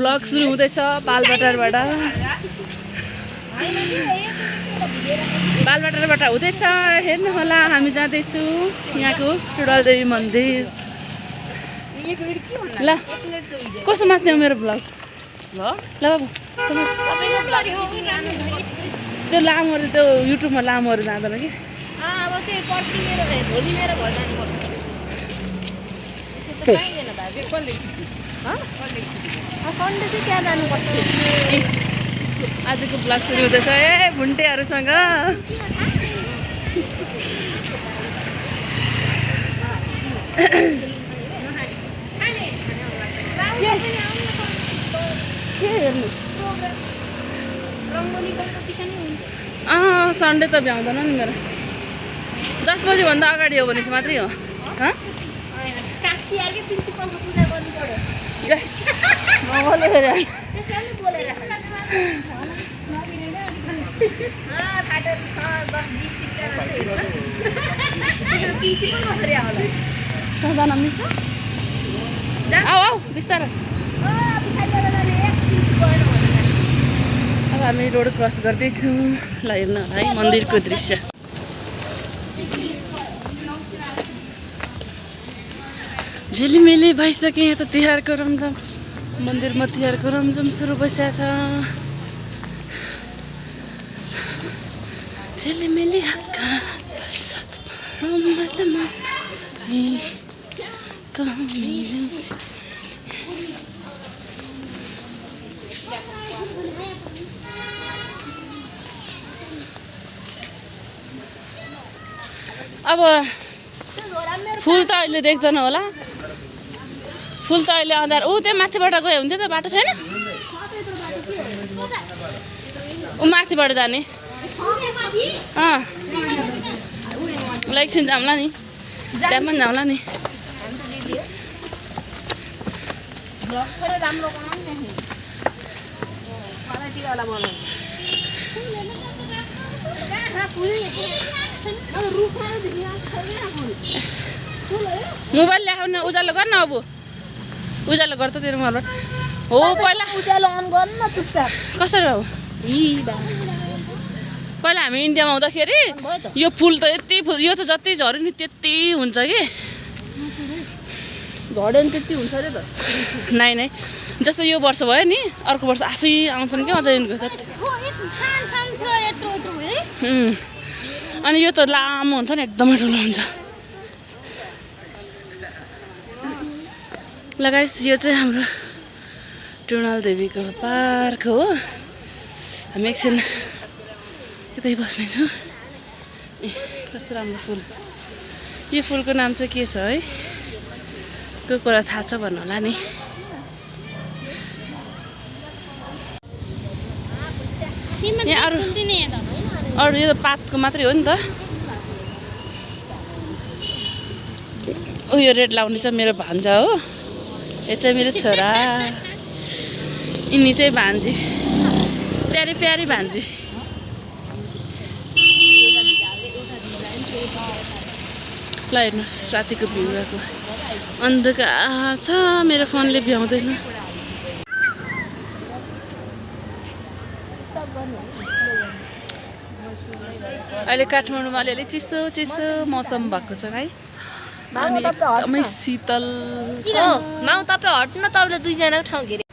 Vlog सुरु हुँदैछ बालबटारबाट हुँदैछ हेर्नु होला हामी जाँदैछु यहाँको टुडलदेवी मन्दिर ल कसो मात्ने हो मेरो भ्लग ल बाबु त्यो लामोहरू त्यो युट्युबमा लामोहरू जाँदैन कि आजको ब्लग सुरु हुँदैछ ए भुन्टेहरूसँग सन्डे त भ्याउँदैन नि मेरो 10 बजीभन्दा अगाडि हो भने चाहिँ मात्रै हो आऊ बिस्तारै अब हामी रोड क्रस गर्दैछौँ ल हेर्नु है मन्दिरको दृश्य झिलिमिली भइसक्यो यहाँ त तिहारको रमझम मन्दिरमा तिहारको रमझम सुरु भइसकेको छ झिलिमिली अब फुल त अहिले देख्दैन होला फुल त अहिले अँधार ऊ त्यो माथिबाट गयो हुन्थ्यो त बाटो छैन ऊ माथिबाट जाने ल एकछिन जाउँला नि त्यहाँ पनि जाउँला नि मोबाइल ल्याउन उज्यालो गर्न अब उज्यालो गर्छ तेरो मोबाइल हो पहिला उज्यालो अन गर्नु न चुपचाप कसरी हो पहिला हामी इन्डियामा आउँदाखेरि यो फुल त यति फुल यो त जति झऱ्यो नि त्यति हुन्छ कि झड्यो नि त्यति हुन्छ अरे त नाइ नाइ जस्तो यो वर्ष भयो नि अर्को वर्ष आफै आउँछन् क्या अझै अनि यो त लामो हुन्छ नि एकदमै ठुलो हुन्छ ल गाइस यो चाहिँ हाम्रो टुडल देवीको पार्क हो हामी एकछिन यतै बस्नेछौँ कस्तो राम्रो फुल यो फुलको नाम चाहिँ के छ है कोही कुरा थाहा छ भन्नु होला नि यहाँ अरू यो त पातको मात्रै हो नि त यो रेड लाउने चाहिँ मेरो भान्जा हो यो चाहिँ मेरो छोरा यिनी चाहिँ भान्जी प्यारी प्यारी भान्जी ल हेर्नुहोस् रातिको भ्यू आएको अन्धकार छ मेरो फोनले भ्याउँदैन अहिले काठमाडौँमा अलिअलि चिसो चिसो मौसम भएको छ है अनि एकदमै शीतल छ माउ तपाईँ हट्नु न तपाईँले दुईजनाको ठाउँ घेरे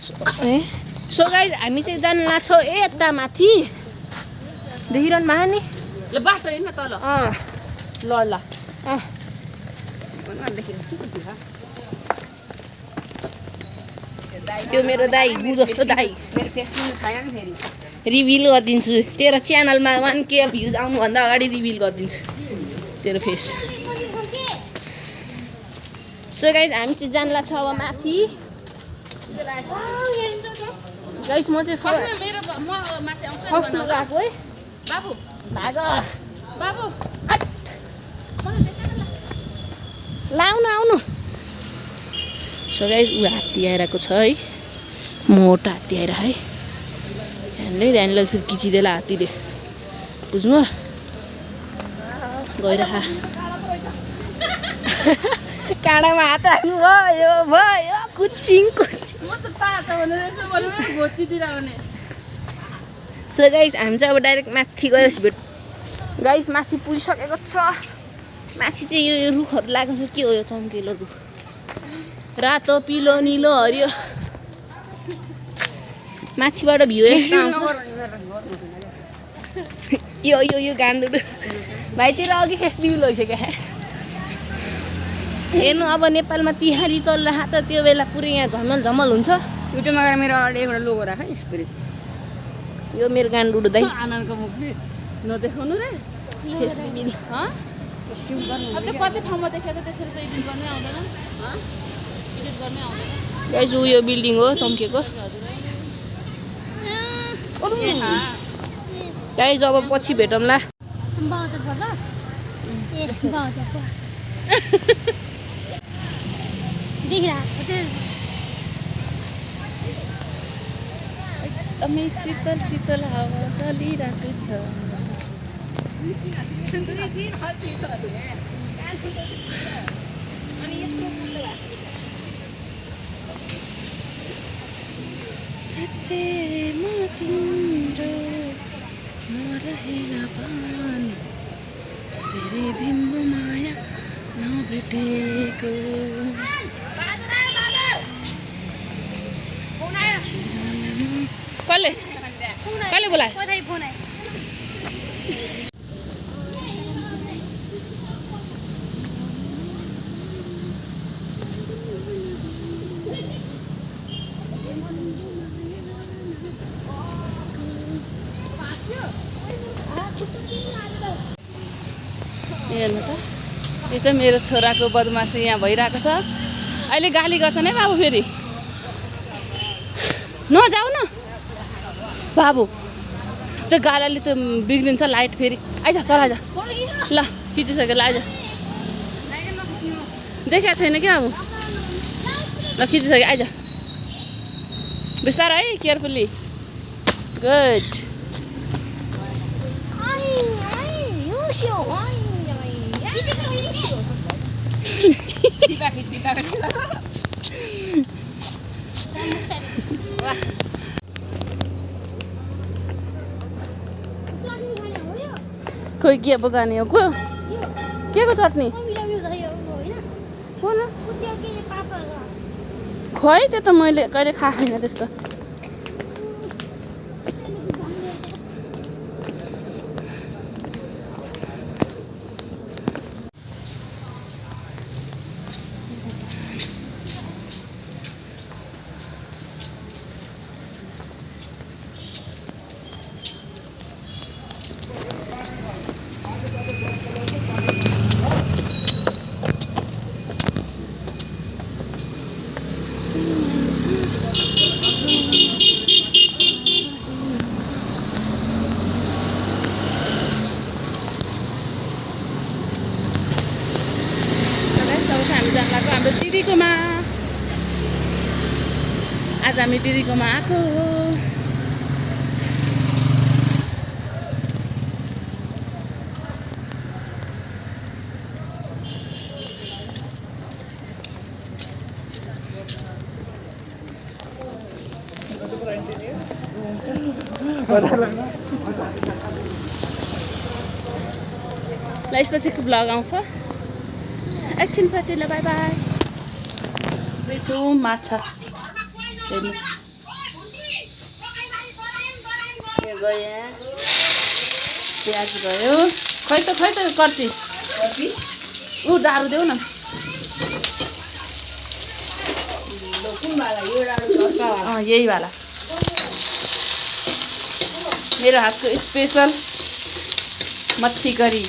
सो गाइस हामी चाहिँ जान लाग्छौँ यता माथि देखिरहनु भए नि ल बाटो हिँड्न तल ल ल त्यो मेरो दाइ गु जस्तो दाइ मेरो फेसबुक छैन फेरि रिभिल गरिदिन्छु तेरो च्यानलमा 1K भ्युज आउनुभन्दा अगाडि रिभिल गरिदिन्छु तेरो फेस सो गाइस हामी चाहिँ जान लाग्छ अब माथि गाइस म चाहिँ फर्स्टमा गएको है बाबु भाग बाबु लाउनु आउनु सो गाइस ऊ हात्ती आइरहेको छ है मोटा हात्ती आइरह है ध्यानले फेरि किचिदेला हात्तीले बुझ्नु गइरह काँडामा हात राख्नु भयो कुचिङ कुचिङ सो गाइस हामी चाहिँ अब डाइरेक्ट माथि गएपछि भेट गाइस माथि पुगिसकेको छ माथि चाहिँ यो रुखहरू लागेको छ के हो यो चम्किलो रुख रातो पिलो निलो हरियो माथिबाट भ्यू यस्तो आउँछ यो यो यो गान्दुडु भाइतिर अघि फेस्टिभल भइसक्यो हेर्नु अब नेपालमा तिहारी चलिरहेको त त्यो बेला पुरै यहाँ झमल झमल हुन्छ युट्युबमा गएर मेरो अगाडि एउटा लोगो राख है स्पिरिट यो मेरो गान्दुडु दाइ आनन्दको मुखले नदेखाउनु रे फेस्टिभल त्यो कति ठाउँमा देखाएको त्यसरी त एडिट गर्नै आउँदैन एडिट गर्नै आउँदैन गाइस यो बिल्डिङ हो चम्केको गाइस अब पछि भेटौँला एकदमै शीतल शीतल हावा चलिरहेको छ साँच्चै म तिम्रो नरहेन पानी धेरै दिनको माया नभेटेको कसले कसले बोलायो हेर्नु त यो चाहिँ मेरो छोराको बदमासी यहाँ भइरहेको छ अहिले गाली गर्छन् है बाबु फेरि नजाऊ न बाबु त्यो गालाले त बिग्रिन्छ लाइट फेरि आइज तल आइज ल खिचिसक्यो ल आइज देखाएको छैन क्या बाबु ल खिचिसक्यो आइज बिस्तारै है केयरफुल्ली गुड खोइ के पकाउने हो को के को चटनी कुन खोइ त्यो त मैले कहिले खाएको छैन त्यस्तो हाम्रो दिदीकोमा आज हामी दिदीकोमा आएको हो ल यसपछिको ब्लग आउँछ एकछिन पछि ल बाई बाई छु माछा हेर्नुहोस् यो गयो प्याज गयो खै त कर्ची ऊ डाडु देऊ न यही वाला मेरो हातको स्पेसल मच्छी करी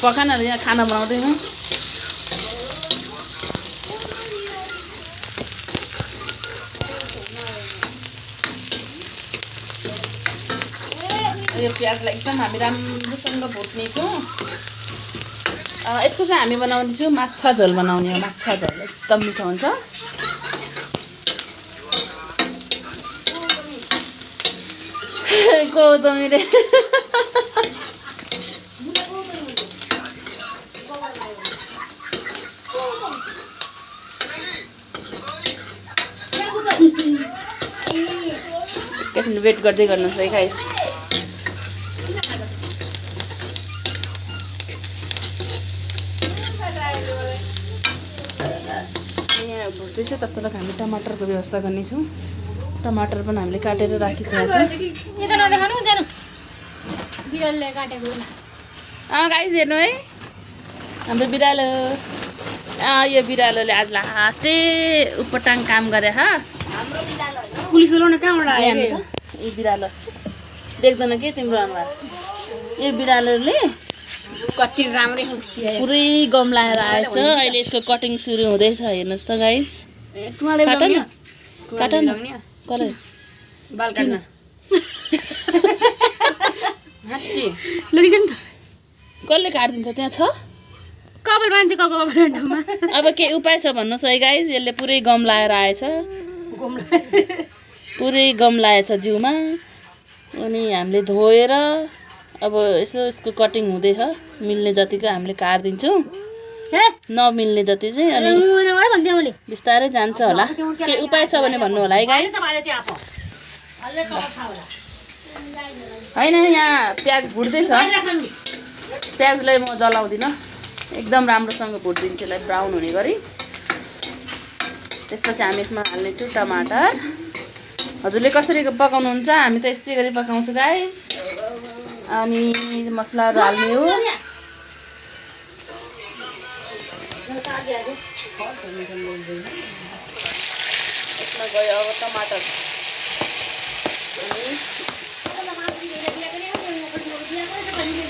पकान यहाँ खाना बनाउँदैनौँ यो प्याजलाई एकदम हामी राम्रोसँग भुट्नेछौँ यसको चाहिँ हामी बनाउनेछौँ माछा झोल बनाउने हो माछा झोल एकदम मिठो हुन्छ कोदो मेरो एकैछिन वेट गर्दै गर्नुहोस् है गाइस। यहाँ भुट्दैछ तब तक हामी टमाटरको व्यवस्था गर्नेछौँ। टमाटर पनि हामीले काटेर राखिसकेको छौँ। गाइस हेर्नु है हाम्रो बिरालो। यो बिरालोले आज लास्टै उपटाङ काम गरे हा। पुलिस बोलाउन कहाँबाट आयो यो बिरालो देख्दैन के तिम्रो अनुहार। यो बिरालोले कति राम्रै खुस्ती पुरै गम लाएर आएछ। अहिले यसको कटिङ सुरु हुँदैछ हेर्नुहोस् त गाइस। काट न कसलाई बाल काट्न लगिन्छ नि त। कसले काटिदिन्छ त्यहाँ छ। कपाल मान्छे कपाल ठाउँमा अब के उपाय छ भन्नुहोस् है गाइस। यसले पुरै गम लाएर आएछ। पुरै गम लाएछ जिउमा। अनि हामीले धोएर अब यसो यसको कटिङ हुँदैछ। मिल्ने जतिको हामीले काटिदिन्छौँ। नमिल्ने जति चाहिँ अनि बिस्तारै जान्छ होला। के उपाय छ भने भन्नु होला है गाइस। होइन यहाँ प्याज भुट्दैछ। प्याजलाई म जलाउँदिनँ, एकदम राम्रोसँग भुटिदिन्छु यसलाई ब्राउन हुने गरी। त्यसपछि हामी यसमा हाल्नेछौँ टमाटर। हजुरले कसरी पकाउनुहुन्छ, हामी त यस्तै गरी पकाउँछौँ गाइस। अनि मसलाहरू हाल्ने हो। यसमा गयो अब टमाटर।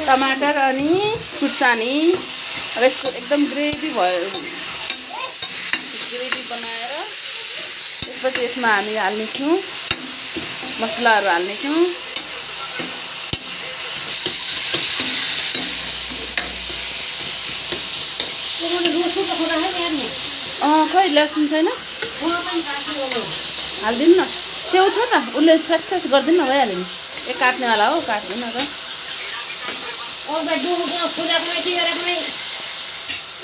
टमाटर अनि खुर्सानी। अब यसको एकदम ग्रेभी भयो। ग्रेभी बनाएर त्यसपछि यसमा हामी हाल्नेछौँ मसलाहरू हाल्नेछौँ। खै लसुन छैन हालिदिनु न। त्यो छ त उसले फ्यास गरिदिनु न भइहाल्यो नि। ए काट्नेवाला हो काट्दैन त।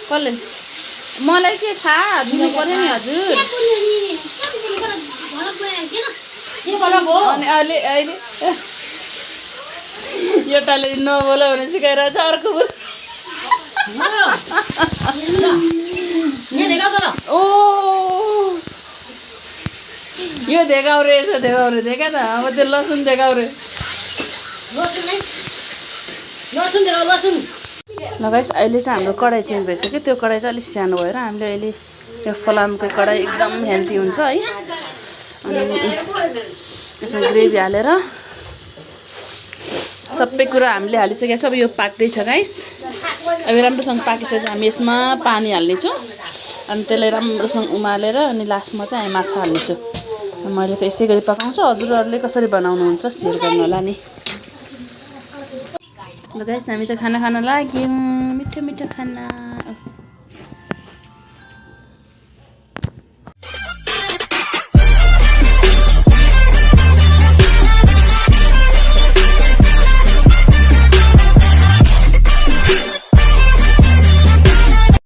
कसले मलाई के थाहा दिनु पर्यो नि हजुर। अनि अहिले एउटाले नबोला भने सिकाइरहेछ अर्को बोल। ओ यो देखाउरे रहेछ। देखाउरे देखा त। अब त्यो लसुन देखाउरे। ल गाइस अहिले चाहिँ हाम्रो कडाई चेन्ज भइसक्यो। त्यो कडाई चाहिँ अलिक सानो भएर हामीले अहिले यो फलामको कडाई एकदम हेल्दी हुन्छ है। अनि यसमा ग्रेभी हालेर सबै कुरा हामीले हालिसकेको छ। अब यो पाक्दैछ गाइस। अब राम्रोसँग पाकिसकेपछि हामी यसमा पानी हाल्नेछौँ। अनि त्यसलाई राम्रोसँग उमालेर अनि लास्टमा चाहिँ हामी माछा हाल्नेछौँ। मैले त यसै गरी पकाउँछु। हजुरहरूले कसरी बनाउनुहुन्छ सेयर गर्नु होला नि। ल गाइस हामी त खाना खान लाग्यौँ। मिठो मिठो खाना।